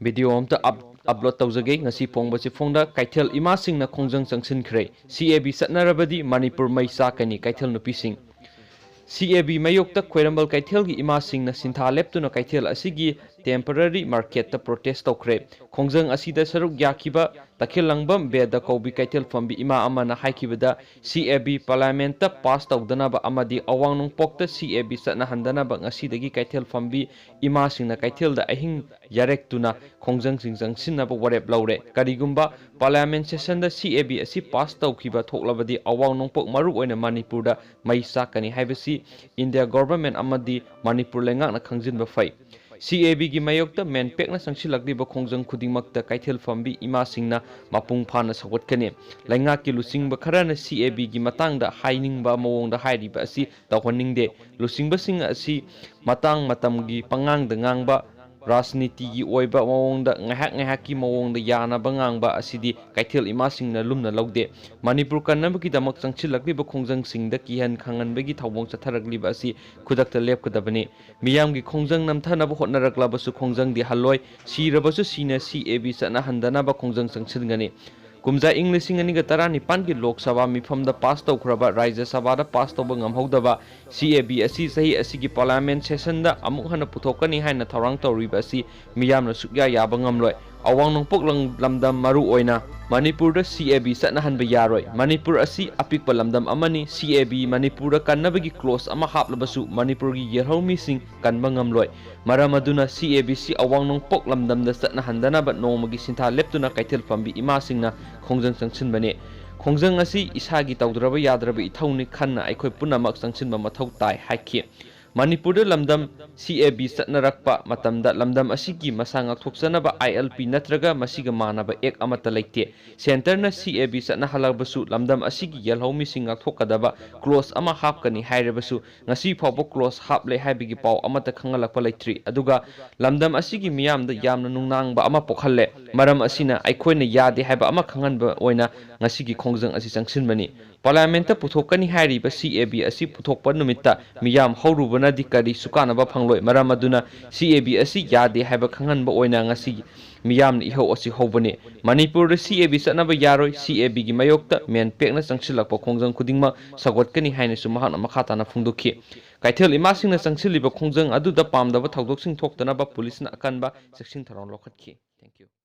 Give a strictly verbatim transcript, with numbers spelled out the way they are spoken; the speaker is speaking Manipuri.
ꯚꯤꯗꯤꯑꯣ ꯑꯝꯇ ꯑꯞ-, ꯑꯞꯂꯣꯗ ꯇꯧꯖꯒꯦ꯫ ꯉꯁꯤ ꯐꯣꯡꯕ ꯆꯦꯐꯣꯡꯗ ꯀꯩꯊꯦꯜ ꯏꯃꯥꯁꯤꯡꯅ ꯈꯣꯡꯖꯪ ꯆꯪꯁꯤꯟꯈ꯭ꯔꯦ꯫ ꯁꯤ ꯑꯦ ꯕꯤ ꯆꯠꯅꯔꯕꯗꯤ ꯃꯅꯤꯄꯨꯔ ꯃꯩ ꯆꯥꯛꯀꯅꯤ, ꯀꯩꯊꯦꯜ ꯅꯨꯄꯤꯁꯤꯡ꯫ ꯁꯤ ꯑꯦ ꯕꯤ ꯃꯥꯌꯣꯛꯇ ꯈ꯭ꯋꯥꯏꯔꯝꯕꯟ ꯀꯩꯊꯦꯜꯒꯤ ꯏꯃꯥꯁꯤꯡꯅ ꯁꯤꯟꯊꯥ ꯂꯦꯞꯇꯨꯅ ꯀꯩꯊꯦꯜ ꯑꯁꯤꯒꯤ ꯇꯦꯝꯄꯔꯔꯤ ꯃꯥꯔꯀꯦꯠꯇ ꯄ꯭ꯔꯣꯇꯦꯁ ꯇꯧꯈ꯭ꯔꯦ꯫ ꯈꯣꯡꯖꯪ ꯑꯁꯤꯗ ꯁꯔꯨꯛ ꯌꯥꯈꯤꯕ ꯇꯈꯦꯜꯂꯝꯕꯝ ꯕꯦꯗ ꯀꯧꯕꯤ ꯀꯩꯊꯦꯜ ꯐꯝꯕꯤ ꯏꯃꯥ ꯑꯃꯅ ꯍꯥꯏꯈꯤꯕꯗ, ꯁꯤ ꯑꯦ ꯕꯤ ꯄꯥꯔꯂꯤꯌꯥꯃꯦꯟꯠꯇ ꯄꯥꯁ ꯇꯧꯗꯅꯕ ꯑꯃꯗꯤ ꯑꯋꯥꯡ ꯅꯣꯡꯄꯣꯛꯇ ꯁꯤ ꯑꯦ ꯕꯤ ꯆꯠꯅꯍꯟꯗꯅꯕ ꯉꯁꯤꯗꯒꯤ ꯀꯩꯊꯦꯜ ꯐꯝꯕꯤ ꯏꯃꯥꯁꯤꯡꯅ ꯀꯩꯊꯦꯜꯗ ꯑꯍꯤꯡ ꯌꯥꯔꯦꯛꯇꯨꯅ ꯈꯣꯡꯖꯪꯁꯤꯡ ꯆꯪꯁꯤꯟꯅꯕ ꯋꯥꯔꯦꯞ ꯂꯧꯔꯦ꯫ ꯀꯔꯤꯒꯨꯝꯕ ꯄꯥꯔꯂꯤꯌꯥꯃꯦꯟꯠ ꯁꯦꯁꯟꯗ ꯁꯤ ꯑꯦ ꯕꯤ ꯑꯁꯤ ꯄꯥꯁ ꯇꯧꯈꯤꯕ ꯊꯣꯛꯂꯕꯗꯤ ꯑꯋꯥꯡ ꯅꯣꯡꯄꯣꯛ, ꯃꯔꯨꯑꯣꯏꯅ ꯃꯅꯤꯄꯨꯔꯗ ꯃꯩ ꯆꯥꯛꯀꯅꯤ ꯍꯥꯏꯕꯁꯤ ꯏꯟꯗꯤꯌꯥ ꯒꯣꯚꯔꯟꯃꯦꯟꯠ ꯑꯃꯗꯤ ꯃꯅꯤꯄꯨꯔ ꯂꯩꯉꯥꯛꯅ ꯈꯪꯖꯤꯟꯕ ꯐꯩ꯫ ꯁꯤ ꯑꯦ ꯕꯤꯒꯤ ꯃꯥꯌꯣꯛꯇ ꯃꯦꯟꯄꯦꯛꯅ ꯆꯪꯁꯤꯜꯂꯛꯂꯤꯕ ꯈꯣꯡꯖꯪ ꯈꯨꯗꯤꯡꯃꯛꯇ ꯀꯩꯊꯦꯜ ꯐꯝꯕꯤ ꯏꯃꯥꯁꯤꯡꯅ ꯃꯄꯨꯡ ꯐꯥꯅ ꯁꯧꯒꯠꯀꯅꯤ꯫ ꯂꯩꯉꯥꯛꯀꯤ ꯂꯨꯆꯤꯡꯕ ꯈꯔꯅ ꯁꯤ ꯑꯦ ꯕꯤꯒꯤ ꯃꯇꯥꯡꯗ ꯍꯥꯏꯅꯤꯡꯕ ꯃꯑꯣꯡꯗ ꯍꯥꯏꯔꯤꯕ ꯑꯁꯤ ꯇꯧꯍꯟꯅꯤꯡꯗꯦ꯫ ꯂꯨꯆꯤꯡꯕꯁꯤꯡ ꯑꯁꯤ ꯃꯇꯥꯡ ꯃꯇꯝꯒꯤ ꯄꯉꯥꯡꯗ ꯉꯥꯡꯕ, ꯔꯥꯖꯅꯤꯇꯤꯒꯤ ꯑꯣꯏꯕ ꯃꯑꯣꯡꯗ ꯉꯥꯏꯍꯥꯛ ꯉꯥꯏꯍꯥꯛꯀꯤ ꯃꯑꯣꯡꯗ ꯌꯥꯅꯕ ꯉꯥꯡꯕ ꯑꯁꯤꯗꯤ ꯀꯩꯊꯦꯜ ꯏꯃꯥꯁꯤꯡꯅ ꯂꯨꯝꯅ ꯂꯧꯗꯦ꯫ ꯃꯅꯤꯄꯨꯔ ꯀꯟꯅꯕꯒꯤꯗꯃꯛ ꯆꯪꯁꯤꯜꯂꯛꯂꯤꯕ ꯈꯣꯡꯖꯪꯁꯤꯡꯗ ꯀꯤꯍꯟ ꯈꯪꯍꯟꯕꯒꯤ ꯊꯧꯑꯣꯡ ꯆꯠꯊꯔꯛꯂꯤꯕ ꯑꯁꯤ ꯈꯨꯗꯛꯇ ꯂꯦꯞꯀꯗꯕꯅꯤ꯫ ꯃꯤꯌꯥꯝꯒꯤ ꯈꯣꯡꯖꯪ ꯅꯝꯊꯅꯕ ꯍꯣꯠꯅꯔꯛꯂꯕꯁꯨ ꯈꯣꯡꯖꯪꯗꯤ ꯍꯜꯂꯣꯏ꯫ ꯁꯤꯔꯕꯁꯨ ꯁꯤꯅ ꯁꯤ ꯑꯦ ꯕꯤ ꯆꯠꯅꯍꯟꯗꯅꯕ ꯈꯣꯡꯖꯪ ꯆꯪꯁꯤꯟꯒꯅꯤ꯫ ꯀꯨꯝꯖꯥ ꯏꯪ ꯂꯤꯁꯤꯡ ꯑꯅꯤꯒ ꯇꯔꯥꯅꯤꯄꯥꯟꯒꯤ ꯂꯣꯛ ꯁꯚꯥ ꯃꯤꯐꯝꯗ ꯄꯥꯁ ꯇꯧꯈ꯭ꯔꯕ ꯔꯥꯖ꯭ꯌ ꯁꯚꯥꯗ ꯄꯥꯁ ꯇꯧꯕ ꯉꯝꯍꯧꯗꯕ ꯁꯤ ꯑꯦ ꯕꯤ ꯑꯁꯤ ꯆꯍꯤ ꯑꯁꯤꯒꯤ ꯄꯥꯔꯂꯤꯌꯥꯃꯦꯟꯠ ꯁꯦꯁꯟꯗ ꯑꯃꯨꯛ ꯍꯟꯅ ꯄꯨꯊꯣꯛꯀꯅꯤ ꯍꯥꯏꯅ ꯊꯧꯔꯥꯡ ꯇꯧꯔꯤꯕ ꯑꯁꯤ ꯃꯤꯌꯥꯝꯅ ꯁꯨꯛꯌꯥ ꯌꯥꯕ ꯉꯝꯂꯣꯏ꯫ ꯑꯋꯥꯡ ꯅꯣꯡꯄꯣꯛ ꯂꯝ-, ꯂꯝꯗꯝ, ꯃꯔꯨ ꯑꯣꯏꯅ ꯃꯅꯤꯄꯨꯔꯗ ꯁꯤ ꯑꯦ ꯕꯤ ꯆꯠꯅꯍꯟꯕ ꯌꯥꯔꯣꯏ꯫ ꯃꯅꯤꯄꯨꯔ ꯑꯁꯤ ꯑꯄꯤꯛꯄ ꯂꯝꯗꯝ ꯑꯃꯅꯤ꯫ ꯁꯤ ꯑꯦ ꯕꯤ ꯃꯅꯤꯄꯨꯔꯗ ꯀꯟꯅꯕꯒꯤ ꯀ꯭ꯂꯣꯖ ꯑꯃ ꯍꯥꯞꯂꯕꯁꯨ ꯃꯅꯤꯄꯨꯔꯒꯤ ꯌꯦꯜꯍꯧꯃꯤꯁꯤꯡ ꯀꯟꯕ ꯉꯝꯂꯣꯏ꯫ ꯃꯔꯝ ꯑꯗꯨꯅ ꯁꯤ ꯑꯦ ꯕꯤ ꯁꯤ ꯑꯋꯥꯡ ꯅꯣꯡꯄꯣꯛ ꯂꯝꯗꯝꯗ ꯆꯠꯅꯍꯟꯗꯅꯕ ꯅꯣꯡꯃꯒꯤ ꯁꯤꯟꯊꯥ ꯂꯦꯞꯇꯨꯅ ꯀꯩꯊꯦꯜ ꯐꯝꯕꯤ ꯏꯃꯥꯁꯤꯡꯅ ꯈꯣꯡꯖꯪ ꯆꯪꯁꯤꯟꯕꯅꯤ꯫ ꯈꯣꯡꯖꯪ ꯑꯁꯤ ꯏꯁꯥꯒꯤ ꯇꯧꯗ꯭ꯔꯕ ꯌꯥꯗ꯭ꯔꯕ ꯏꯊꯧꯅꯤ ꯈꯟꯅ ꯑꯩꯈꯣꯏ ꯄꯨꯝꯅꯃꯛ ꯆꯪꯁꯤꯟꯕ ꯃꯊꯧ ꯇꯥꯏ ꯍꯥꯏꯈꯤ꯫ ꯃꯅꯤꯄꯨꯔꯗ ꯂꯝꯗꯝ ꯁꯤ ꯑꯦ ꯕꯤ ꯆꯠꯅꯔꯛꯄ ꯃꯇꯝꯗ ꯂꯝꯗꯝ ꯑꯁꯤꯒꯤ ꯃꯁꯥ ꯉꯥꯛꯊꯣꯛꯆꯅꯕ ꯑꯥꯏ ꯑꯦꯜ ꯄꯤ ꯅꯠꯇ꯭ꯔꯒ ꯃꯁꯤꯒ ꯃꯥꯟꯅꯕ ꯑꯦꯛ ꯑꯃꯠꯇ ꯂꯩꯇꯦ꯫ ꯁꯦꯟꯇꯔꯅ ꯁꯤ ꯑꯦ ꯕꯤ ꯆꯠꯅꯍꯜꯂꯕꯁꯨ ꯂꯝꯗꯝ ꯑꯁꯤꯒꯤ ꯌꯦꯜꯍꯧꯃꯤꯁꯤꯡ ꯉꯥꯛꯊꯣꯛꯀꯗꯕ ꯀ꯭ꯂꯣꯖ ꯑꯃ ꯍꯥꯞꯀꯅꯤ ꯍꯥꯏꯔꯕꯁꯨ ꯉꯁꯤ ꯐꯥꯎꯕ ꯀ꯭ꯂꯣꯖ ꯍꯥꯞꯂꯦ ꯍꯥꯏꯕꯒꯤ ꯄꯥꯎ ꯑꯃꯠꯇ ꯈꯪꯍꯜꯂꯛꯄ ꯂꯩꯇ꯭ꯔꯤ꯫ ꯑꯗꯨꯒ ꯂꯝꯗꯝ ꯑꯁꯤꯒꯤ ꯃꯤꯌꯥꯝꯗ ꯌꯥꯝꯅ ꯅꯨꯡꯅꯥꯡꯕ ꯑꯃ ꯄꯣꯛꯍꯜꯂꯦ꯫ ꯃꯔꯝ ꯑꯁꯤꯅ ꯑꯩꯈꯣꯏꯅ ꯌꯥꯗꯦ ꯍꯥꯏꯕ ꯑꯃ ꯈꯪꯍꯟꯕ ꯑꯣꯏꯅ ꯉꯁꯤꯒꯤ ꯈꯣꯡꯖꯪ ꯑꯁꯤ ꯆꯪꯁꯤꯟꯕꯅꯤ꯫ ꯄꯥꯔꯂꯤꯌꯥꯃꯦꯟꯠꯇ ꯄꯨꯊꯣꯛꯀꯅꯤ ꯍꯥꯏꯔꯤꯕ ꯁꯤ ꯑꯦ ꯕꯤ ꯑꯁꯤ ꯄꯨꯊꯣꯛꯄ ꯅꯨꯃꯤꯠꯇ ꯃꯤꯌꯥꯝ ꯍꯧꯔꯨꯕꯅꯗꯤ ꯀꯔꯤꯁꯨ ꯀꯥꯟꯅꯕ ꯐꯪꯂꯣꯏ꯫ ꯃꯔꯝ ꯑꯗꯨꯅ ꯁꯤ ꯑꯦ ꯕꯤ ꯑꯁꯤ ꯌꯥꯗꯦ ꯍꯥꯏꯕ ꯈꯪꯍꯟꯕ ꯑꯣꯏꯅ ꯉꯁꯤ ꯃꯤꯌꯥꯝꯅ ꯏꯍꯧ ꯑꯁꯤ ꯍꯧꯕꯅꯤ꯫ ꯃꯅꯤꯄꯨꯔꯗ ꯁꯤ ꯑꯦ ꯕꯤ ꯆꯠꯅꯕ ꯌꯥꯔꯣꯏ꯫ ꯁꯤ ꯑꯦ ꯕꯤꯒꯤ ꯃꯥꯌꯣꯛꯇ ꯃꯦꯟ ꯄꯦꯛꯅ ꯆꯪꯁꯤꯜꯂꯛꯄ ꯈꯣꯡꯖꯪ ꯈꯨꯗꯤꯡꯃꯛ ꯁꯧꯒꯠꯀꯅꯤ ꯍꯥꯏꯅꯁꯨ ꯃꯍꯥꯛꯅ ꯃꯈꯥ ꯇꯥꯅ ꯐꯣꯡꯗꯣꯛꯈꯤ꯫ ꯀꯩꯊꯦꯜ ꯏꯃꯥꯁꯤꯡꯅ ꯆꯪꯁꯤꯜꯂꯤꯕ ꯈꯣꯡꯖꯪ ꯑꯗꯨꯗ ꯄꯥꯝꯗꯕ ꯊꯧꯗꯣꯛꯁꯤꯡ ꯊꯣꯛꯇꯅꯕ ꯄꯨꯂꯤꯁꯅ ꯑꯀꯟꯕ ꯆꯦꯛꯁꯤꯟ ꯊꯧꯔꯥꯡ ꯂꯧꯈꯠꯈꯤ꯫ Thank you꯫